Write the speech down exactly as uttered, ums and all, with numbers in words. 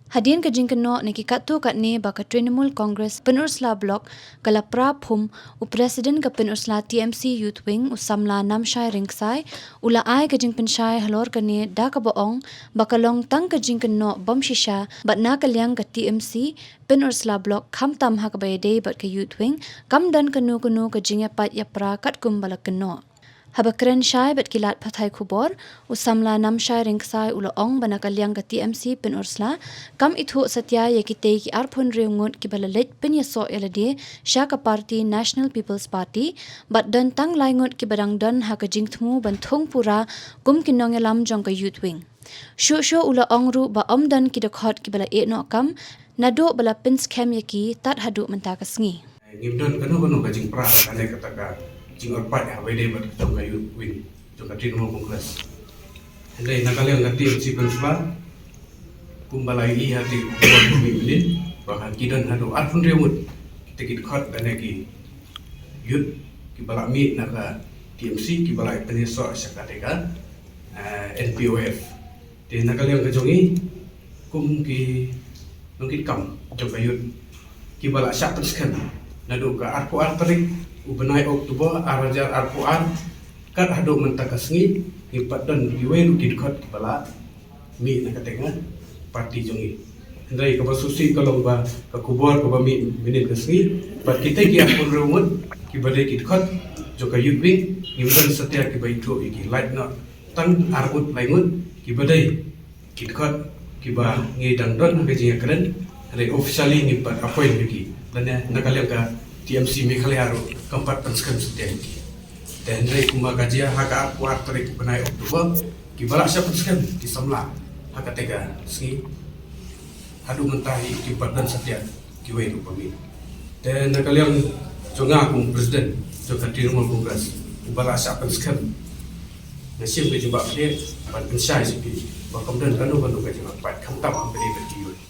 Hadien ka jingkynnoh na ki katto katne ba ka Trinamool Congress Pynursla Block ka la pra phum, u President ka Pynursla T M C Youth Wing, u Samla Namshai Rengksai, u la ai ka jingpynshai halor kane da kaba ong ba ka long tang ka jingkynnoh bym shisha bad na ka liang ka T M C Pynursla Block khamtam ha kaba ïadei bad ka Youth Wing kam don kano kano ka jingïapait ïapra katkum ba la kynnoh. Haba kren shai bad ki lad pathai khubor, u Samla Namshai Rengksai u la ong ba na ka liang ka T M C Pynursla kam ithuh satia ïa kitei ki arphew hynriew ngut kiba la leit pynïasoh ïa lade sha ka party National People's Party, bad don tang lai ngut kiba dang don ha ka jingthmu ban thung pura kum ki nongïalam jong ka Youth Wing. Shuh shuh u la ong ruh ba ym don ki dkhot kiba la ïeh noh kam naduh ba la pynskhem ïa ki tad haduh mynta ka sngi. Ngim don kano kano ka jingpra kane kata ka jingorpait ha kaba ïadei bad jong ka Youth Wing jong ka Trinamool Congress. Hynrei na ka liang ka T M C Pynursla, kumba la ïohi ha ki khubor ba mih mynnin, ba ki don haduh arphew hynriew ngut kita ki dkhot lane ki youth kiba la mih na ka T M C kiba la pynïasoh sha kata ka, eh, N P O F. Te na ka liang ka jong ngi kum ki nongkitkam jong ka youth kiba la shah pynskhem naduh ka arphew ar tarik u bnai October ar hajar arphew ar kat haduh mynta ka sngi, ngi pat don kiwei ruh ki dkhot kiba la mih na kata ka party jong ngi. Hynrei kaba sngewsih ka long ba ka khubor kaba mih mynnin ka sngi, bad kita ki arphew hynriew ngut kiba dei ki dkhot jong ka Youth Wing, ngim don satia kiba ithuh ïa ki, lait noh tang ar ngut lai ngut kiba dei ki dkhot kiba ngi dang don ha ka jingïakren, hynrei officially ngim pat appoint ïa ki. Lane na ka liang ka T M C Meghalaya ruh kam pat pynskhem satia ïa ki. Te hynrei kumba ka jia ha ka arphew ar tarik u bnai October, kiba la shah pynskhem ki samla ha kata ka sngi haduh mynta hi kim pat don satia kiwei ruh ba mih. Te na ka liang jong nga kum president jong ka Trinamool Congress, uba la shah pynskhem, nga shim ka jingbakla ban pynshai sha phi ba kam don kano kano ka jingpait khamtam ha kane ka youth.